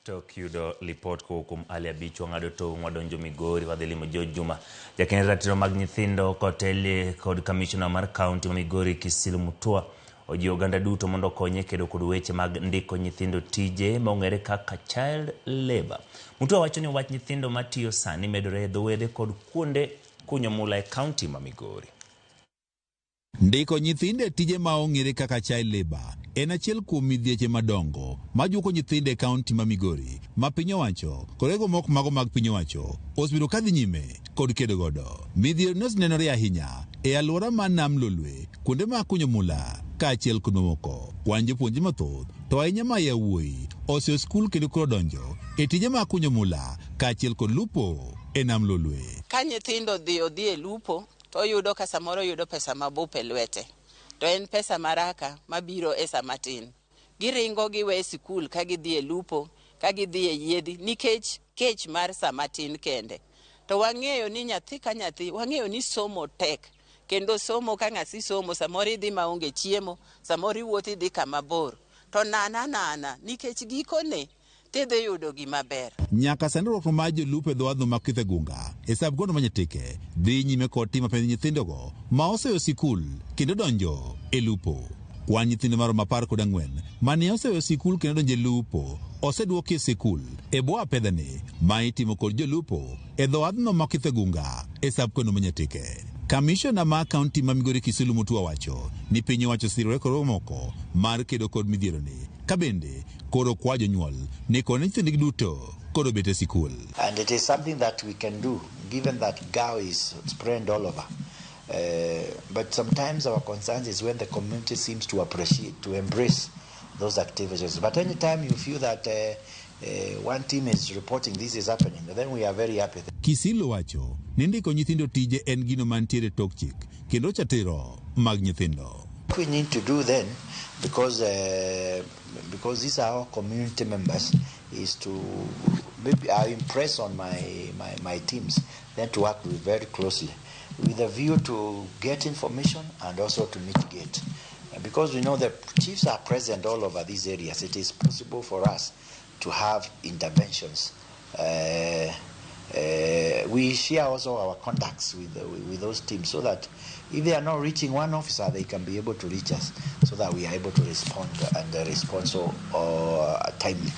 Tok yudo lipot kowuok kuom Ali Abich wang'ado tong' wadonjo Migori wadhi limo George Juma. Jakend ratiro mag nyithindo kotelie kod kamishona mar kaunti ma Migori Kisilu Mutua ojiwo oganda duto mondo okonye kedo kod weche mag ndiko nyithindo tije ma ong'ere kaka child labor. Mutua wacho ni wach nyithindo matiyo sani medore e dho wedhe kod kuonde kunyo mula e kaunti ma Migori. Ndiko nyithindo e tije ma ong'ere kaka child labor en achiel kuom midhieche madongo majuko nyithindo e kaunti ma Migori ma piny owacho kod riwruoge moko mago mag piny owacho osebedo kadhi nyime kod kedo godo. Midhiero ni osenenore ahinya e alwora mar Nam Lolwe, kuonde mag kunyo mula kaachiel kod mamoko. Kwan jopuonjre mathoth to ahinya ma yawuoyi oseyo skul kendo koro donjo e tije mag kunyo mula kaachiel kod lupo e Nam Lolwe. Ka nyithindo odhi odhi e lupo to oyudo ka samoro oyudo pesa mabup e lwete to en pesa maraka mabiro e sama tin. Giringo giwe sikul ka gidhi e lupo, ka gidhi e yiedhi nikech kech mar sama tin kende. To wang'eyo ni nyathi ka nyathi, wang'eyo ni somo tek kendo somo ka ng'asi somo samoro idhi maonge chiemo, samoro iwuotho idhi kama bor. To nana nana nikech gikone tidhi yudo gima ber. Nyaka sani riwruok mar jolupo e dho wadhno ma Kithegunga e sub county ma Nyatike dhi nyime kod timo penj nyithindogo ma oseweyo sikul kendo donjo e lupo. Kwan nyithindo maromo 14 mane oseweyo sikul kendo donjo e lupo oseduoki e sikul e bwo apedhani ma itimo kod jolupo e dho wadhno ma Kithegunga e sub county ma Nyatike. Kamishona ma kaunti ma Migori Kisilu Mutua wacho ni piny owacho osirore kod moko mar kedo kod midhieroni ka bende koro kwa jonyuol ni kone nyithindgi duto koro bet e sikul. And it is something that we can do, given that GAO is spread all over. But sometimes our concern is when the community seems to appreciate, to embrace those activities. But anytime you feel that one team is reporting this is happening, then we are very happy. Kisilu wacho ni ndiko nyithindo tije en gino mantiere tok chik kendo chatiro mag nyithindo. What we need to do then, because these are our community members, is to maybe I impress on my teams then to work with very closely with a view to get information and also to mitigate. Because we know the chiefs are present all over these areas, it is possible for us to have interventions. We share also our contacts with those teams so that if they are not reaching one officer, they can be able to reach us so that we are able to respond and respond so timely.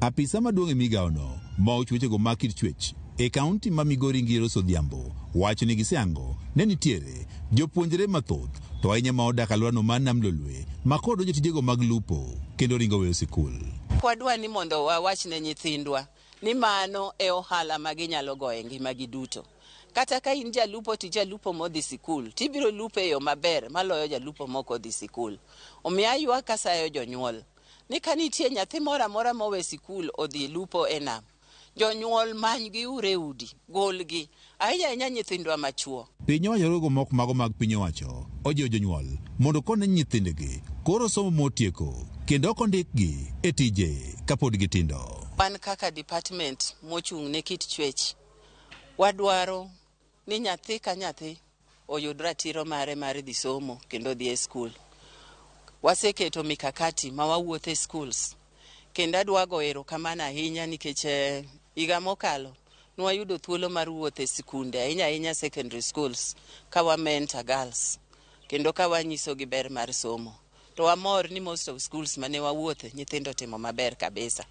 Apisa maduong' e migawono ma ochiwo wechego mag kit chwech e kaunti ma Migori Ngiro Odhiambo wacho ni giseango ne nitiere jopuonjre mathoth to ahinya ma odak alworano mar Nam Lolwe ma koro donjo tijego mag lupo kendo ringo weyo sikul. Wadwa ni mondo wawach ne nyithindwa ni mano e ohala ma ginyalo goyo e ngimagi duto. Kata ka in jalupo to jalupo modhi sikul, tibiro lupo e yo maber maloyo jalupo mok odhi sikul. Omiyo aywak kasayo jonyuol ni ka nitie nyathi moro amora mowe sikul odhi lupo e nam, jonyuol manygi uru e udi, golgi, ahinya ahinya nyithindwa machuo. Piny owacho riwruoge moko mago mag piny owacho ojiwo jonyuol mondo okone nyithindgi koro somo motieko kendo ok ondikgi e tije kapod gitindo. Wan kaka department mochung' ne kit chwech, wadwaro ni nyathi ka nyathi oyud ratiro mare mar dhi somo kendo dhi e skul. Waseketo mikakati ma wawuotho e schools kendo adwa go erokamano ahinya nikech higa mokalo nwayudo thuolo mar wuotho e sikunde ahinya ahinya secondary schools ka wa mentor girls kendo ka wanyisogi ber mar somo. To wamor ni most of schools mane wawuothe nyithindo otimo maber kabisa.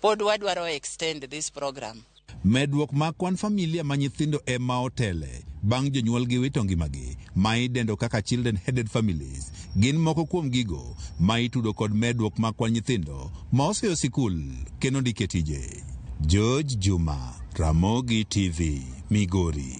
Pod wadwaro extend this program. Medruok mag kwan familia ma nyithindo ema otele bang' jonyuolgi wito ngimagi ma idendo kaka children headed families gin moko kuom gigo ma itudo kod medruok mag kwan nyithindo ma oseyo sikul kendo ndike tije. George Juma, Ramogi TV, Migori.